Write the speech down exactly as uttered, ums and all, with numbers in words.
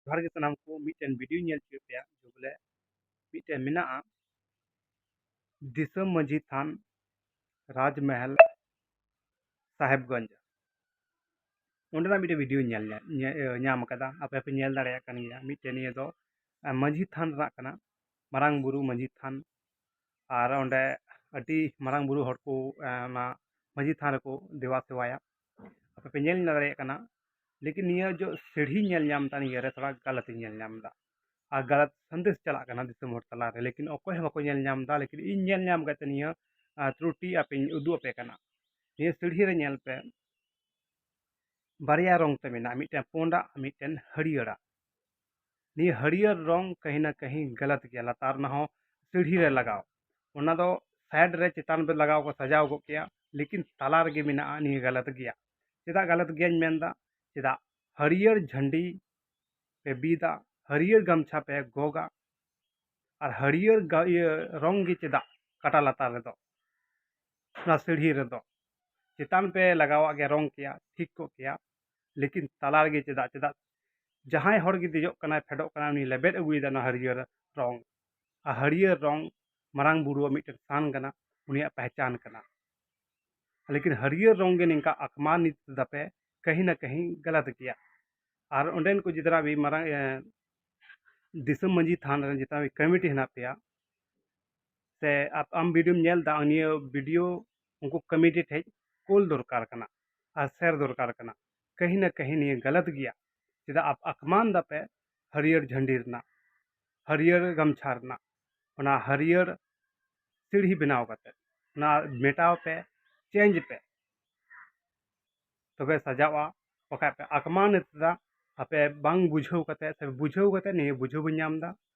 ᱡᱚᱦᱟᱨ ᱜᱮ ᱥᱟᱱᱟᱢ ᱠᱚ, ᱢᱤᱫᱴᱮᱱ ᱵᱷᱤᱰᱤᱭᱳᱧ ᱧᱮᱞ ᱦᱚᱪᱚᱭᱮᱫ ᱯᱮᱭᱟ᱾ ᱡᱮ ᱵᱚᱞᱮ ᱢᱤᱫᱴᱮᱱ ᱢᱮᱱᱟᱜᱼᱟ ᱫᱤᱥᱚᱢ ᱢᱟᱹᱡᱷᱤ ᱛᱷᱟᱱ ᱨᱟᱡᱽᱢᱟᱦᱟᱞ ᱥᱟᱦᱮᱵᱽᱜᱚᱸᱡᱽ, ᱚᱸᱰᱮᱱᱟᱜ ᱢᱤᱫᱴᱮᱱ ᱵᱷᱤᱰᱤᱭᱳᱧ ᱧᱮᱞ ᱧᱟ-, ᱧᱟ-, ᱧᱟᱢ ᱟᱠᱟᱫᱟ᱾ ᱟᱯᱮ ᱯᱮ ᱧᱮᱞ ᱫᱟᱲᱮᱭᱟᱜ ᱠᱟᱱ ᱜᱮᱭᱟ᱾ ᱢᱤᱫᱴᱮᱱ ᱱᱤᱭᱟᱹ ᱫᱚ ᱟᱸ, ᱢᱟᱹᱡᱷᱤ ᱛᱷᱟᱱ ᱨᱮᱱᱟᱜ ᱠᱟᱱᱟ, ᱢᱟᱨᱟᱝ ᱵᱩᱨᱩ ᱢᱟᱹᱡᱷᱤ ᱛᱷᱟᱱ᱾ ᱟᱨ ᱚᱸᱰᱮ ᱟᱹᱰᱤ ᱢᱟᱨᱟᱝ ᱵᱩᱨᱩ ᱦᱚᱲ ᱠᱚ, ᱟᱸ, ᱚᱱᱟ ᱢᱟᱹᱡᱷᱤ ᱛᱷᱟᱱ ᱨᱮᱠᱚ ᱫᱮᱵᱟ ᱥᱮᱵᱟᱭᱟ᱾ ᱟᱯᱮ ᱯᱮ ᱧᱮᱞ ᱫᱟᱲᱮᱭᱟᱜ ᱠᱟᱱᱟ᱾ ᱞᱮᱠᱤᱱ ᱱᱤᱭᱟᱹ ᱡᱚ ᱥᱤᱲᱦᱤ ᱧᱮᱞ ᱧᱟᱢ ᱮᱫᱟ, ᱱᱤᱭᱟᱹ ᱨᱮ ᱛᱷᱚᱲᱟ ᱜᱟᱞᱟᱛ ᱤᱧ ᱧᱮᱞ ᱧᱟᱢ ᱮᱫᱟ᱾ ᱟᱨ ᱜᱟᱞᱟᱛ ᱥᱟᱸᱫᱮᱥ ᱪᱟᱞᱟᱜ ᱠᱟᱱᱟ ᱫᱤᱥᱚᱢ ᱦᱚᱲ ᱛᱟᱞᱟᱨᱮ, ᱞᱮᱠᱤᱱ ᱚᱠᱚᱭ ᱦᱚᱸ ᱵᱟᱠᱚ ᱧᱮᱞ ᱧᱟᱢ ᱮᱫᱟ᱾ ᱞᱮᱠᱤᱱ ᱤᱧ ᱧᱮᱞ ᱧᱟᱢ ᱠᱟᱛᱮ ᱱᱤᱭᱟᱹ, ᱟᱸ, ᱛᱨᱩᱴᱤ ᱟᱯᱮᱧ ᱩᱫᱩᱜ ᱟᱯᱮ ᱠᱟᱱᱟ᱾ ᱱᱤᱭᱟᱹ ᱥᱤᱲᱦᱤ ᱨᱮ ᱧᱮᱞ ᱯᱮ, ᱵᱟᱨᱭᱟ ᱨᱚᱝ ᱛᱮ ᱢᱮᱱᱟᱜᱼᱟ, ᱢᱤᱫᱴᱮᱱ ᱯᱩᱸᱰᱟᱜ, ᱢᱤᱫᱴᱮᱱ ᱦᱟᱹᱨᱭᱟᱹᱲᱟᱜ᱾ ᱱᱤᱭᱟᱹ ᱦᱟᱹᱨᱭᱟᱹᱲ ᱨᱚᱝ ᱠᱟᱹᱦᱤ ᱱᱟ ᱠᱟᱹᱦᱤ ᱜᱟᱞᱟᱛ ᱜᱮᱭᱟ, ᱞᱟᱛᱟᱨ ᱨᱮᱱᱟᱜ ᱦᱚᱸ ᱥᱤᱲᱦᱤ ᱨᱮ ᱞᱟᱜᱟᱣ, ᱚᱱᱟ ᱫᱚ ᱥᱟᱭᱤᱰ ᱨᱮ ᱪᱮᱛᱟᱱ ᱨᱮ ᱞᱟᱜᱟᱣ ᱠᱚ ᱥᱟᱡᱟᱣ ᱜᱚᱫ ᱠᱮᱭᱟ, ᱞᱮᱠᱤᱱ ᱛᱟᱞᱟ ᱨᱮᱜᱮ ᱢᱮᱱᱟᱜᱼᱟ, ᱱᱤᱭᱟᱹ ᱜᱟᱞᱟᱛ ᱜᱮᱭᱟ᱾ ᱪᱮᱫᱟᱜ ᱜᱟᱞᱟᱛ ᱜᱮᱭᱟᱧ ᱢᱮᱱᱫᱟ? ᱪᱮᱫᱟᱜ ᱦᱟᱹᱨᱭᱟᱹᱲ ᱡᱷᱟᱹᱱᱰᱤ ᱯᱮ ᱵᱤᱫᱟ, ᱦᱟᱹᱨᱭᱟᱹᱲ ᱜᱟᱢᱪᱷᱟ ᱯᱮ ᱜᱚᱜᱟ, ᱟᱨ ᱦᱟᱹᱨᱭᱟᱹᱲ ᱜᱟ-, ᱤᱭᱟᱹ ᱨᱚᱝ ᱜᱮ ᱪᱮᱫᱟᱜ ᱠᱟᱴᱟ ᱞᱟᱛᱟᱨ ᱨᱮᱫᱚ, ᱚᱱᱟ ᱥᱤᱲᱦᱤ ᱨᱮᱫᱚ? ᱪᱮᱛᱟᱱ ᱯᱮ ᱞᱟᱜᱟᱣᱟᱜ ᱜᱮ ᱨᱚᱝ ᱠᱮᱭᱟ, ᱴᱷᱤᱠ ᱠᱚᱜ ᱠᱮᱭᱟ, ᱞᱮᱠᱤᱱ ᱛᱟᱞᱟ ᱨᱮᱜᱮ ᱪᱮᱫᱟᱜ? ᱪᱮᱫᱟᱜ ᱡᱟᱦᱟᱸᱭ ᱦᱚᱲ ᱜᱮ ᱫᱮᱡᱚᱜ ᱠᱟᱱᱟᱭ, ᱯᱷᱮᱰᱚᱜ ᱠᱟᱱᱟᱭ, ᱩᱱᱤ ᱞᱮᱵᱮᱫ ᱟᱹᱜᱩᱭᱮᱫᱟ ᱚᱱᱟ ᱦᱟᱹᱨᱭᱟᱹᱲ ᱨᱚᱝ᱾ ᱟᱨ ᱦᱟᱹᱨᱭᱟᱹᱲ ᱨᱚᱝ ᱢᱟᱨᱟᱝ ᱵᱩᱨᱩᱣᱟᱜ ᱢᱤᱫᱴᱮᱱ ᱥᱟᱱ ᱠᱟᱱᱟ, ᱩᱱᱤᱭᱟᱜ ᱯᱮᱦᱪᱟᱱ ᱠᱟᱱᱟ᱾ ᱞᱮᱠᱤᱱ ᱦᱟᱹᱨᱭᱟᱹᱲ ᱨᱚᱝ ᱜᱮ ᱱᱤᱝᱠᱟ ᱟᱠᱢᱟᱱᱤᱛ ᱫᱟᱯᱮ, ᱠᱟᱹᱦᱤ ᱱᱟ ᱠᱟᱹᱦᱤ ᱜᱟᱞᱟᱛ ᱜᱮᱭᱟ᱾ ᱟᱨ ᱚᱸᱰᱮᱱ ᱠᱚ ᱡᱤᱛᱱᱟ ᱵᱷᱤ ᱢᱟᱨᱟᱝ, ᱮ, ᱫᱤᱥᱚᱢ ᱢᱟᱹᱡᱷᱤ ᱛᱷᱟᱱ ᱨᱮᱱ ᱡᱤᱛᱱᱟ ᱵᱷᱤ ᱠᱚᱢᱤᱴᱤ ᱦᱮᱱᱟᱜ ᱯᱮᱭᱟ, ᱥᱮ ᱟᱯ-, ᱟᱢ ᱵᱷᱤᱰᱤᱭᱳᱢ ᱧᱮᱞ ᱮᱫᱟ, ᱱᱤᱭᱟᱹ ᱵᱷᱤᱰᱤᱭᱳ ᱩᱱᱠᱩ ᱠᱚᱢᱤᱴᱤ ᱴᱷᱮᱡ ᱠᱳᱞ ᱫᱚᱨᱠᱟᱨ ᱠᱟᱱᱟ ᱟᱨ ᱥᱮᱭᱟᱨ ᱫᱚᱨᱠᱟᱨ ᱠᱟᱱᱟ᱾ ᱠᱟᱹᱦᱤ ᱱᱟ ᱠᱟᱹᱦᱤ ᱱᱤᱭᱟᱹ ᱜᱟᱞᱟᱛ ᱜᱮᱭᱟ᱾ ᱪᱮᱫᱟᱜ ᱟᱯ-, ᱟᱠᱢᱟᱱ ᱫᱟᱯᱮ ᱦᱟᱹᱨᱭᱟᱹᱲ ᱡᱷᱟᱹᱱᱰᱤ ᱨᱮᱱᱟᱜ, ᱦᱟᱹᱨᱭᱟᱹᱲ ᱜᱟᱢᱪᱷᱟ ᱨᱮᱱᱟᱜ, ᱚᱱᱟ ᱦᱟᱹᱨᱭᱟᱹᱲ ᱥᱤᱲᱦᱤ ᱵᱮᱱᱟᱣ ᱠᱟᱛᱮ? ᱚᱱᱟ ᱢᱮᱴᱟᱣ ᱯᱮ, ᱪᱮᱧᱡᱽ ᱯᱮ, ᱛᱚᱵᱮ ᱥᱟᱡᱟᱣᱼᱟ᱾ ᱵᱟᱠᱷᱟᱡ ᱯᱮ ᱟᱠᱢᱟᱱ ᱮᱫᱟ, ᱟᱯᱮ ᱵᱟᱝ ᱵᱩᱡᱷᱟᱹᱣ ᱠᱟᱛᱮ ᱥᱮ ᱵᱩᱡᱷᱟᱹᱣ ᱠᱟᱛᱮ ᱱᱤᱭᱟᱹ ᱵᱩᱡᱷᱟᱹᱣ ᱵᱟᱹᱧ ᱧᱟᱢ ᱮᱫᱟ᱾